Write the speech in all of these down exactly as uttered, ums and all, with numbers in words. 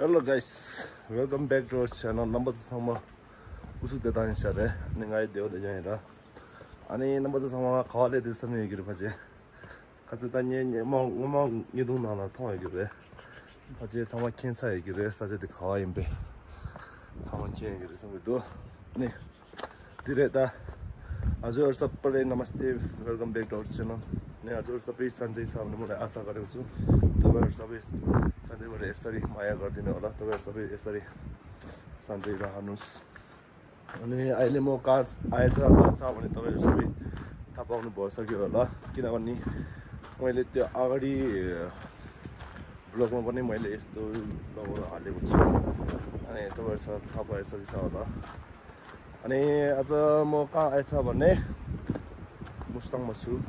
Hello guys, welcome back to our channel. རྣམ་པ་ཚོ་ཚང་མ་སྐུ་གཟུགས་བདེ་ཐང་ཡིན་ཤག་རེད། ཨ་ནི་ང་ཡི་བདེ་བོ་བདེ་རྐྱང་ཡིན་ར། ཨ་ནི་རྣམ་པ་ཚོ་ཚང་མ་ག་བ་སླེབས་འདུག་བསམ་ཡོད་ཀྱི་རེད་ཕལ་ཆེར། ཁ་ཚ་ད་ངས་ངས་མ་ངོ་མ་བརྙན་ཐུང་ནང་ལ་མཐོང་ཡོད་ཀྱི་རེད། ཕལ་ཆེར་ཚང་མ་མཁྱེན་ཚར་ཡོད་ཀྱི་རེད། ས་ཆ་དེ་ག་བ་ཡིན་པས། ཚང་མ་མཁྱེན་ཡོད་ཀྱི་རེད་བསམ་གྱི་འདུག་ནི། དེ་རེད་ད། Aaj aur sabko namaste, welcome back to our channel. Ne aaj aur sabhi sanjay saab ne mule aasa kare chu. तो भाई सबै सधैँभरि यसरी माया गरिदिनु होला। तपाईँ सबै यसरी सन्चै रहनुस्। अनि अहिले म कहाँ आएछ, कहाँ छ भने तपाईँहरू सबै थाहा पाउनुभयो सकेको होला। किनभने मैले त्यो अगाडि भ्लगमा पनि मैले यस्तो लगेर हालेको छु। अनि तपाईँहरूसँग थाहा पाइसकेको छ होला। अनि आज म कहाँ आएछ भने मुस्ताङमा छु।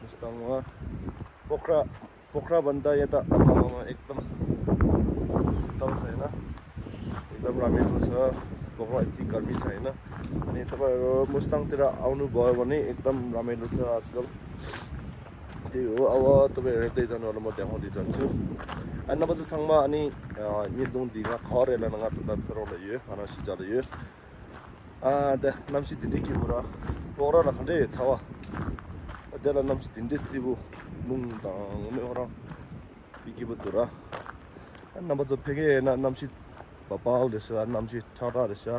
मुस्ताङमा पोखरा, पोखराभन्दा यता आमामामा एकदम शीतल छ होइन, एकदम रमाइलो छ। पोखरा यति गर्मी छ होइन। अनि तपाईँहरू मुस्ताङतिर आउनुभयो भने एकदम रमाइलो छ आजकल। त्यही हो, अब तपाईँ हेर्दै जानु होला, म देखाउँदै जान्छु। अनि नभए चाहिँ ཚང་མ་ཨ་ནི་ཉིན་དུང་འདི་ང་ག་རེ་ལ་ང་ད་ཚ་རོགས་ལ་ཡོད། ང་རང་ཤི་ཅག་ལ་ཡོད། ཨ་ད་གནམ་གཤིས་འདི་འདྲའི་སྐྱིད་པོ་ར། སྤོག་ར་ལ་ག་འདྲའི་ཚ་བ། ཨ་དེ་ལ་གནམ་གཤིས་འདི་འདྲའི་བསིལ་པོ། རླུང་དང་ངོ་མས་ཧོ་རང་སྐྱིད་པོ་འདུག་ར། ཨ་རྣམ་པ་ཚོ་ཕ་གི་ཡིན་ན་གནམ་གཤིས་བ་བག་རེད་ཤག་གནམ་གཤིས་ཁྲག་ཁྲག་རེད་ཤག་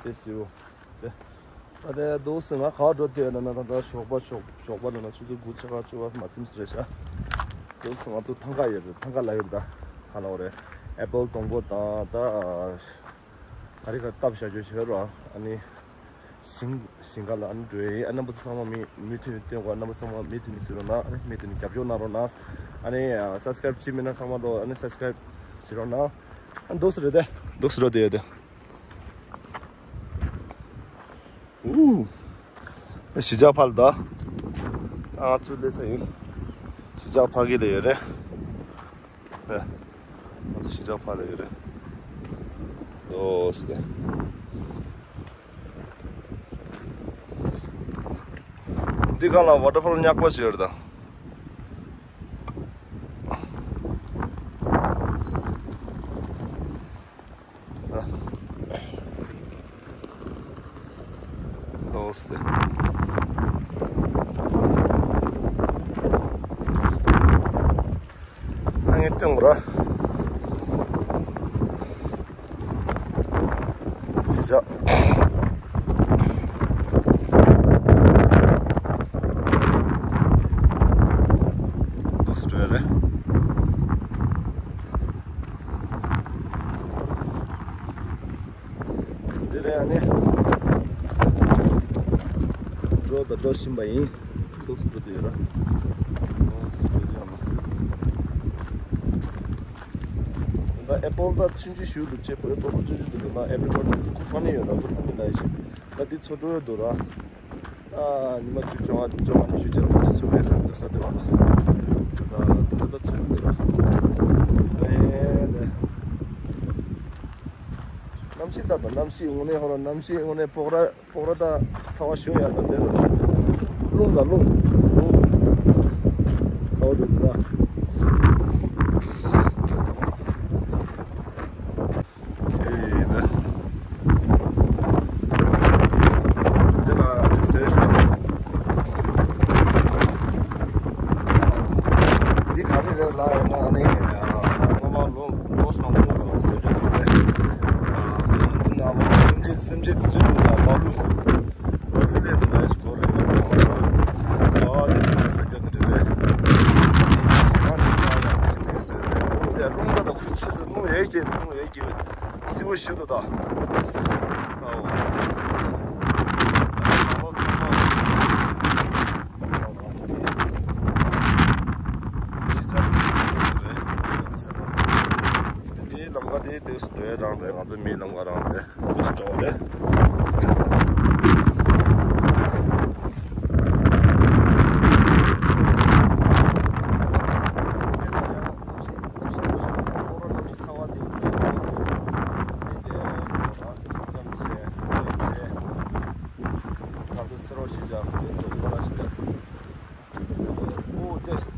དེ་བསིལ་པོ། དེ། ད་དེ་འདུག་སེ་ང་ག་འགྲོ་དེ་ན་ན་ད་ད་ཞོགས་པ་ཞོགས་ཞོགས་པ་ན་ན་ཆུ་ཚོད་དགུ་ཕྱེད་ཀ་བཅུ་པ་མ་ཟིན་སི་རེད་ཤག་འདུག་སེ་ང་ཚོ་ཐང་ག་ཡོད་རེད། ཐང་ག་ལ་ཡོད་ད། ག་ལ་བ་རེད། ཨེ་པལ་སྡོང་པོ་དང་ད་ག་རེ་ག་བཏབ་བཞག་རྒྱུ་བྱོས་རོགས། ཨ་ནི་ཞིང་ཞིང་ཁ་ལ་ཨ་ནི་འགྲོ་ཡི། ཨ་རྣམ་པ་ཚོ་ཚང་མ་མི་མུ་མཐུད་ནས་སྟོན་དགོས། རྣམ་པ་ཚང་མ་མུ་མཐུད་ནས་གཟིགས་རོགས་གནང་། ཨ་ནི་མུ་མཐུད་ནས་རྒྱབ་སྐྱོར་གནང་རོགས་གནང་། ཨ་ནི་སབ་སི་ཀ་རེབ་བྱེད་མེད་ན་ཚང་མ་ལོ་ཨ་ནི་སབ་སི་ཀ་རེབ་བྱེད་རོགས་གནང་། ཨ་འདུག་སེ་རེད་དེ། འདུག་སེ་རོ་དེ་ཡོད་དེ། ཨུ། གཞིས་ཆགས་ཕར་ལ་ད། ང་ཚོའི་སླེབས་ས་ཡིན། གཞིས་ཆགས་ཕ་གི་ལ་ཡོད་རེད། ཨེ། ང་ཚོ་གཞིས་ཆགས་ཕ་ལ་ཡོད་རེད། ཨོ་སི། འདི་སྒང་ལ་ཝ་ཊར་ཕོལ་ཉག་པ་ཞིག་ཡོད་རེད་ད། ཨ། ཨོ་སི་ཏེ། ཨ་ངས་སྟོན་དགོས་ར། ཞིག་ཆགས། འདུག་སེ་འགྲོ་ཡ་རེད། འདི་རེད་ཨ་ནི། འགྲོ་དང་འགྲོ་བཞིན་པ་ཡིན། འདུག་སེ་འགྲོ་དུ་ཡོད་ར། འདུག་སེ་འགྲོ་དུ་ཡོད་མ། ད་ཨེ་པལ་ད་ཆུང་ཆུང་ཞིག་འདུག་ཅེས་པོ། ཨེ་པལ་པོ་ཆུང་ཆུང་འདུག་ན་ཨེ་པལ་པོ་ཁུར་ཁ་ནས་ཡོད་ར། ཁུར་ཁ་ནས་ལ་ཡི་ཤི། ད་འདི་ཚོ་འགྲོ་ཡོད་འདུག་ར། ཨ་ཉི་མ་བཅུ་བཅོ་ལྔ་བཅོ་ལྔ་ཉི་ཤུ་ཅན་བཅུ་ཚོད་པའི་སར་འདུག་ས་འདུག་བ་ལ། ད་ད་ད་ཚོད་འདུག་ར། ཨེ་ད། གནམ་གཤིས་ད་ད་གནམ་གཤིས་དངོས་གནས་ཧོ་ར། གནམ་གཤིས་དངོས་གནས་སྤོག་ར། སྤོག་ར་ད་ཚ་བ་ཞོ་ཡ་ད་དེ་ད་རླུང་ད་རླུང་རླུང་ཚ་བ་འགྲོ་འདུག་ད། ཨེ་ད། འདི་ལ་ཅིག་ཟེར་ཤག་འདི་ག་རེ་རེད་ལ་ཡིན་ན་ནི་ངོ་མ་ལོ་ལོ་སོང་ངོ་ལ་ཟེར་རྒྱུ་འདུག་རེད། འདི་ན་སེམས་ཅན་སེམས་ཅན་དེ་ཚོའི་ཐོག་ལ་མ་ལུས། ད་ལུས་ལས་དེ་ལས་སུ་གོ་རེ་ཡོད་པ། ཨ་དེ་དེ་ལ་ས་རྒྱ་དེ་རེད། ང་ཞིག་ལ་ཡང་དེ་ཞིག་མེད་ཟེར་རེད། ཨོ་དེ་རླུང་ད་ད་ཁུ་ཆེ་ཟེར། རླུང་ཡས་ཀྱི་རླུང་ཡས་ཀྱི་བསིལ་པོ་ཞིག་ཏུ་ད། ཨོ། ང་ཚོ་ཚང་མ་ཞིག་ཆ་ལུགས་ཤིག་རེད། དེ་འདྲའི་ལམ་ཁ་དེ་དེ་སུ་འགྲོ་ཡ་རང་རེད། ང་ཚོ་མིའི་ལམ་ཁ་རང་རེད། དེ་སུ་འགྲོ་བ་རེད།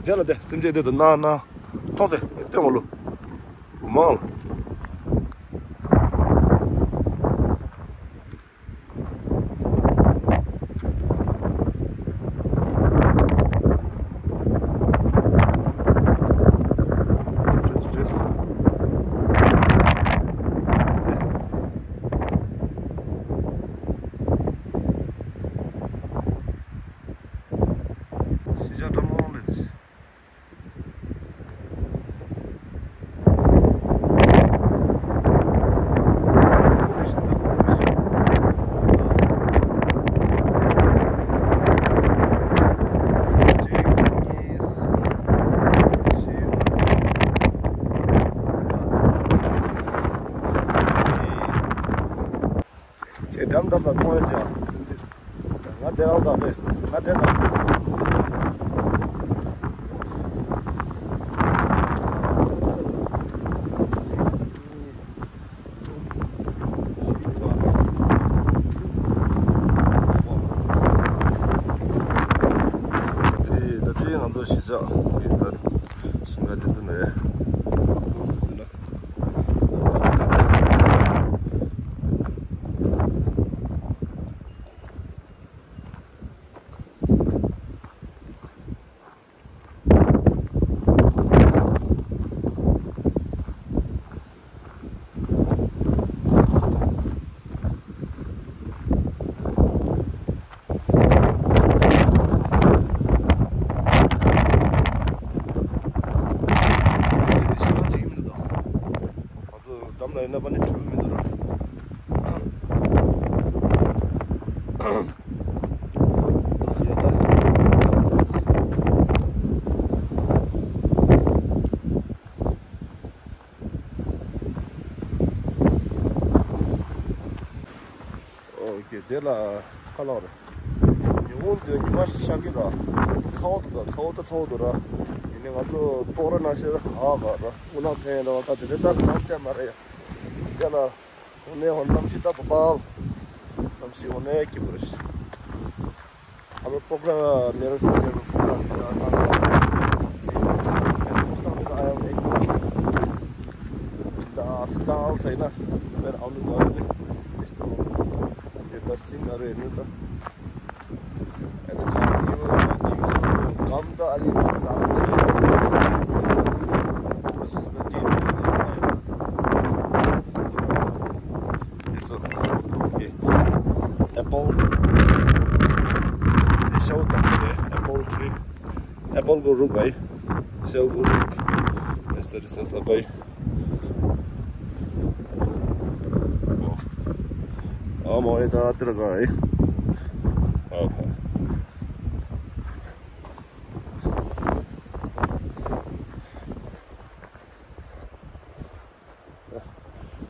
དེ་ལ་དེ་སེམས་ཅན་དེ་དུ་ན་ན་མཐོང་ཟེར་སྟོན་མ་ལོ། འོ་མ་ལ། ལ་མཐོང་ཡ་ཅིག་ཡང་སེམས་འདི། ང་དེ་རང་དང་དེ་ང་དེ་དང་། དེ་ད་ལྟའི་ང་ཚོ་གཞིས་ཆགས་དེ་ད་ཞིང་ཁ་དེ་ཚོ་ནས། ང་ཚོ་འགྲམ་ལ་ཡིན་ན་པ་ནི་གྲུ་མི་འདུག་ར། ཏོག་ཙམ་ཡོད་ད། ཨོ་ཀེ། དེ་ལ་ཁ་ལག་རེད། ཉི་ཧོང་དེ་ཉི་མ་ཤར་གི་ར། ཚ་བོ་འདུག་ད། ཚ་བོ་ད་ཚ་བོ་འདུག་ར། ཡིན་ནའི་ང་ཚོ་ཐོག་ར་ནང་བཞིན་ག་ག་ར་དངུལ་ལང་འཐེན་ཡ་ར་བ་ད་དེ་རེད། ད་གནམ་བཅད་མ་རེད་ཡ། དེ་ལ་དངོས་གནས་ཧོ་གནམ་གཤིས་ད་བ་པ་གནམ་གཤིས་དངོས་གནས་སྐྱིད་པོ་རེད། अब प्रोग्राम मेरो सिस्टर प्रोग्राम मेरा काम है। उसका मेरा आया एक दा सिताल छैन। मेरो आउनु भयो नि। यस्तो यो दस दिन अरू हेर्नु त। काम त अलि। यसो एप्पल, स्याउ त के अरे एप्पल ट्री, एप्पलको रुख है। स्याउको रुख। यस्तरी छ सबै। अँ, म यतातिर गएँ है। अँ।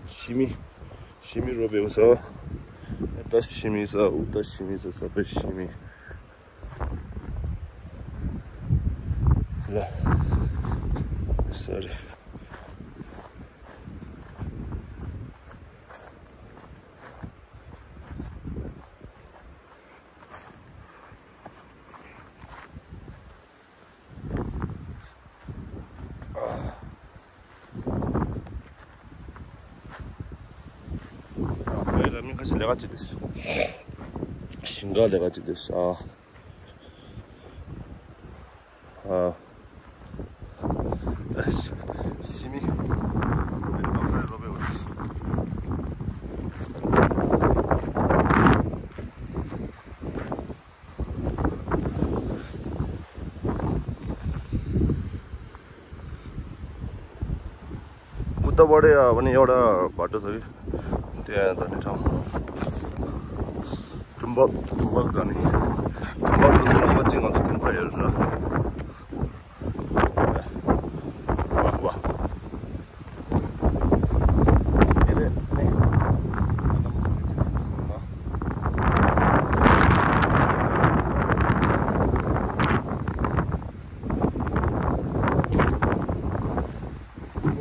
सिमी, सिमी रोपेको छ। यता सिमी छ, उता सिमी छ, सबै सिमी। ल, सरी। ཨ། ཨ། ཕ་ཡུལ་ལ་མི་ཁ་ཤས་ལས་ཀ་བྱེད་དུས། ཞིང་ཁ་ལས་ཀ་བྱེད་དུས། ཨ། ཨ། ཤི་མི། उताबाटै पनि एउटा बाटो छ कि, त्यहाँ जाने ठाउँ। टुम्बक, टुम्बक जाने। टुम्बक जाने पछि अझ गुम्पा हेरेर। वाह, वाह।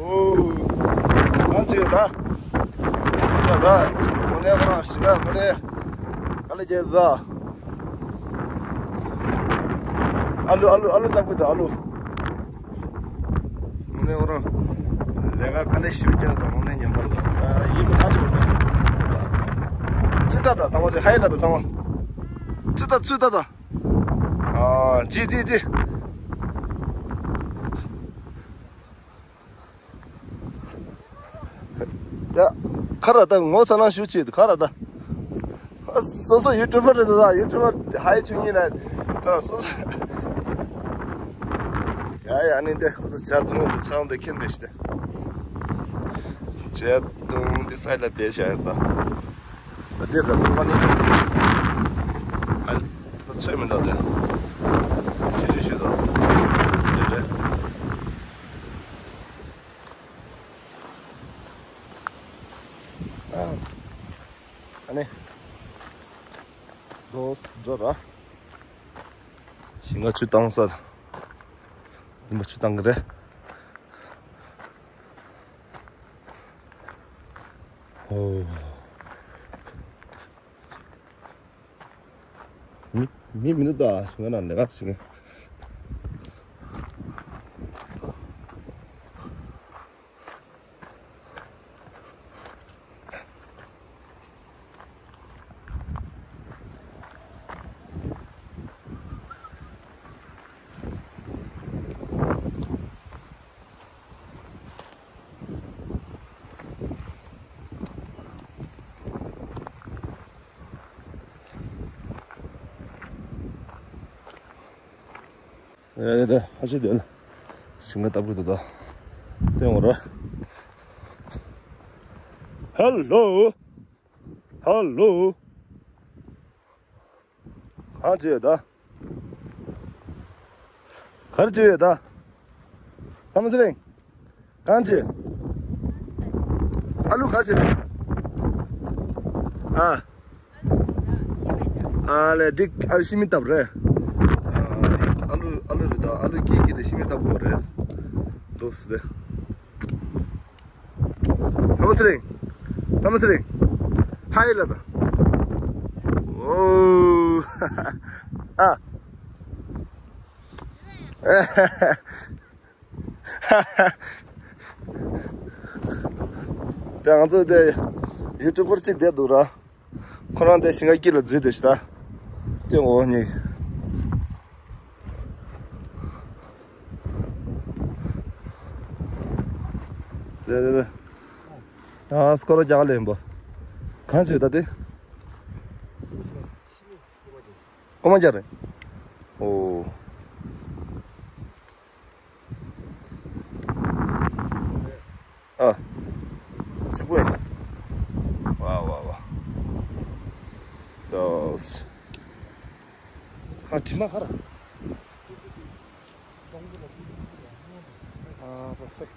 ཨོ། གང་བྱེད་ད། ད་ད། དངོས་གནས་ཁོ་རང་ཞིག་ལ་ཁོ་རེ། ཨ་ལེ་རྒྱལ་ཟ། ཨ་ལུ་ཨ་ལུ་ཨ་ལུ་བཏབ་གི་ད་ཨ་ལུ། དངོས་གནས་ཁོ་རང་ལས་ཀ་དཀའ་ལས་ཞེ་པོ་རྒྱག་ད་དངོས་གནས་ཉན་པར་ད། ད་ཡིད་མི་ཁ་ཆེ་བར་ད། ཚུད་ད་ད་དང་པོ་ཅིག་ཧ་ཡིན་ན་ད་ཚང་མ། ཚུད་ད་ཚུད་ད་ད། ཨ་ཅི་ཅི་ཅི། ཡ། ཁ་ར་ད་ངོ་ཚ་ན་ཞུ་ཅི་ཁ་ར་ད། ཨ་སོ་སོ་ཡུ་ཊུབ་པར་རེད་ད། ཡུ་ཊུབ་པར་ཧ་ཡི་ཆུང་ཉིན་ན་ད་སོ་སོ། ཡ་ཡ་ནི་འདི་ཁོ་ཚོ་ཇ་བཏུང་བ་འདི་ཚང་འདི་ཁྱེར་འདི་ཞིག་འདི། ཇ་བཏུང་འདི་སའི་ལ་བསྡད་བཞག་ཡོད་ད། ད་འདི་ག་ཚོད་པ་ནི། ཨ་ད་ཚོད་མི་འདུག་འདི། ཆུ་ཆུ་ཆུ་ད། འདི་རེད། ཨ་ནི། འགྲོ་ར། ཞིང་ཁ་ཆུ་བཏང་ས། ཉི་མ་ཆུ་བཏང་གི་རེད། ཨོ། མི་མི་མི་འདུག་ད་ཞིང་ཁ་ནང་ལས་ཀ་ཞིག་ཨེ་ད་ཧ་ཤི་དེ་ལ་ཞིང་ཁ་ལྟ་བུ་དུ་ད་སྟོན་འོ་ར། ཧེ་ལོ། ཧེ་ལོ། གང་བྱེད་ད། གར་བྱེད་ད། ལྷ་མོ་ཚེ་རིང་། གང་བྱེད། ཨ་ལུ་ག་བྱེད་རེད། ཨ། ཨ་ལས་འདི་ཨ་ལུ་ཤི་མི་བཏབ་རེད། ཨ་འདི་ཨ་ལུ་ཨ་ལུ་རེད་ད། ཨ་ལུ་སྐྱིད་སྐྱིད་དེ་ཤི་མི་བཏབ་དགོས་རེད། འདུག་སེ་དེ། ལྷ་མོ་ཚེ་རིང་། ལྷ་མོ་ཚེ་རིང་། ཧའི་ལབ་དང་། ཨོ། ཨ། དེ་ང་ཚོ་དེ་ཡུ་ཊུབ་པར་གཅིག་བསྡད་འདུག་ར། ཁོ་རང་དེ་ཞིང་ཁ་དཀྱིལ་ལ་འཛུལ་བསྡད་ཤག་ད། དེ་འོ་ཉིག་ལེ་ལེ་ལེ། ཨ་སྐོར་ར་རྒྱག་ལེན་པོ། གང་བྱེད་ད་དེ། ཀོ་མ་རྒྱག་རེད། ཨོ། ཨ། གཅིག་པོ་ཡིན། ཝ་ཝ་ཝ། ཏོས། ཁ་དྲི་མ་ཁ་ར། ཨ་པ་པ།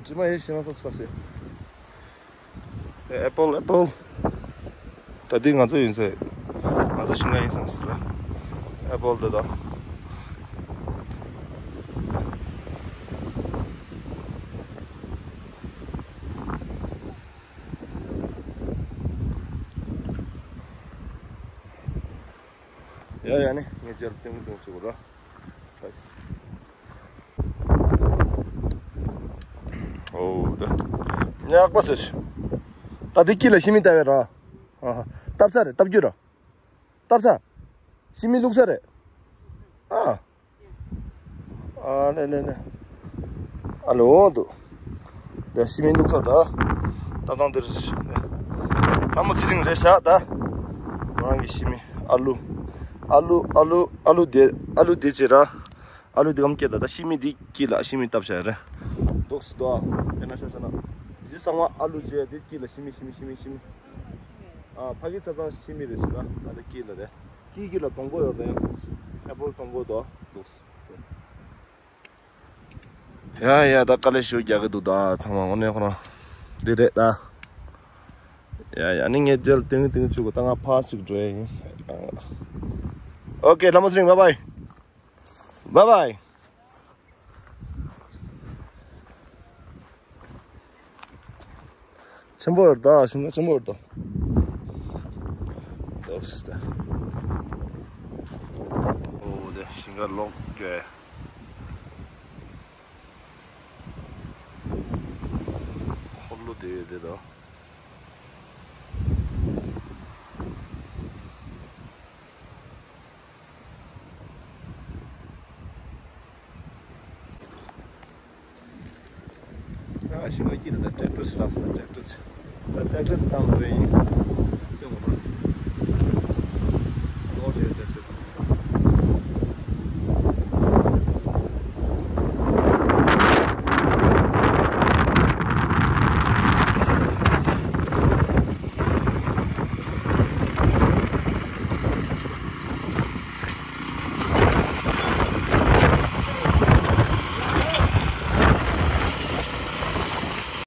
དྲི་མ་ཡེ་ཤེས་ན་ས་སུ་ཁ་སེ། ཨེ་པལ། ཨེ་པལ། ད་འདི་ང་ཚོ་ཡིན་ཟེར། ང་ཚོ་ཞིང་ཁ་ཡིན་བསམ་ཟེར། ཨེ་པལ་འདི་དང་། ཡ་ཡ་ནི་ངས་རྒྱལ་སྟོན་གྱི་འདུག་ཅིག་ར། ཨོ་ད། ཉག་པ་ཟེར། ད་འདི་དཀྱིལ་ལ་ཤི་མི་བཏབ་པས་ར། ཨ་ཧ། བཏབ་ས་རེད། བཏབ་རྒྱུ་ར། བཏབ་ས། ཤི་མི་བླུགས་ས་རེད། ཨ། ཨ་ལེ་ལེ་ལེ། ཨ་ལོ་འདུག་འདི་ཤི་མི་བླུགས་ས་ད། ད་དང་འདིར། ལྷ་མོ་ཚེ་རིང་རེད་ཤག་ད། རང་གི་ཤི་མི་ཨ་ལུ། ཨ་ལུ་ཨ་ལུ་ཨ་ལུ་དེ་ཨ་ལུ་དེ་ཅི་ར། ཨ་ལུ་དེ་གམ་སྐྱེ་ད་ད་ཤི་མི་དེ་དཀྱིལ་ལ་ཤི་མི་བཏབ་ཤག་རེད། འདུག་སེ་འདུག་ཨ། དེ་ན་ཤ་ཤ་ན། ཡུལ་ཚང་མ་ཨ་ལུ་ཅི་དེ་དཀྱིལ་ལ་ཤི་མི་ཤི་མི་ཤི་མི་ཤི་མི། ཨ་ཕ་གི་ཚ་ཚང་ཤི་མི་རེད་ཤག་ད་དེ་དཀྱིལ་ལ་དེ། དཀྱིལ་དཀྱིལ་ལ་སྡོང་པོ་ཡོད་དེ། ཨེ་པལ་སྡོང་པོ་དོ་འདུག་ཡ་ཡ་ད་དཀའ་ལས་ཞུ་རྒྱག་གི་འདུག་ད་ཚང་མ་དངོས་གནས་ཁོ་རང་འདི་རེད་ད། ཡ་ཡ་ནི་ངས་རྒྱལ་ཏིང་ཏིང་བྱུག་གོ་ད་ང་ཕར་ཞིག་འགྲོ་ཡ་ཡིན། ཨོ་ཀེ་ལྷ་མོ་ཚེ་རིང་བཱའི་བཱའི། བཱའི་བཱའི། ཆེན་པོ་ཡོད་ད། ཞིང་ཁ་ཆེན་པོ་ཡོད་ད། འདུག་སེ། ཨོ་དེ་ཞིང་ཁ་ལོག་གི། འཁོར་ལོ་དེ་ཡོད་དེ་ད། ཨ་ཤི་མ་ཀི་ད་ཊེག་ཊར་ཤི་རག་སོང་། ཊེག་ཊར་ཤི། ད་ཊེག་ཊར་བཏང་འགྲོ་ཡིན།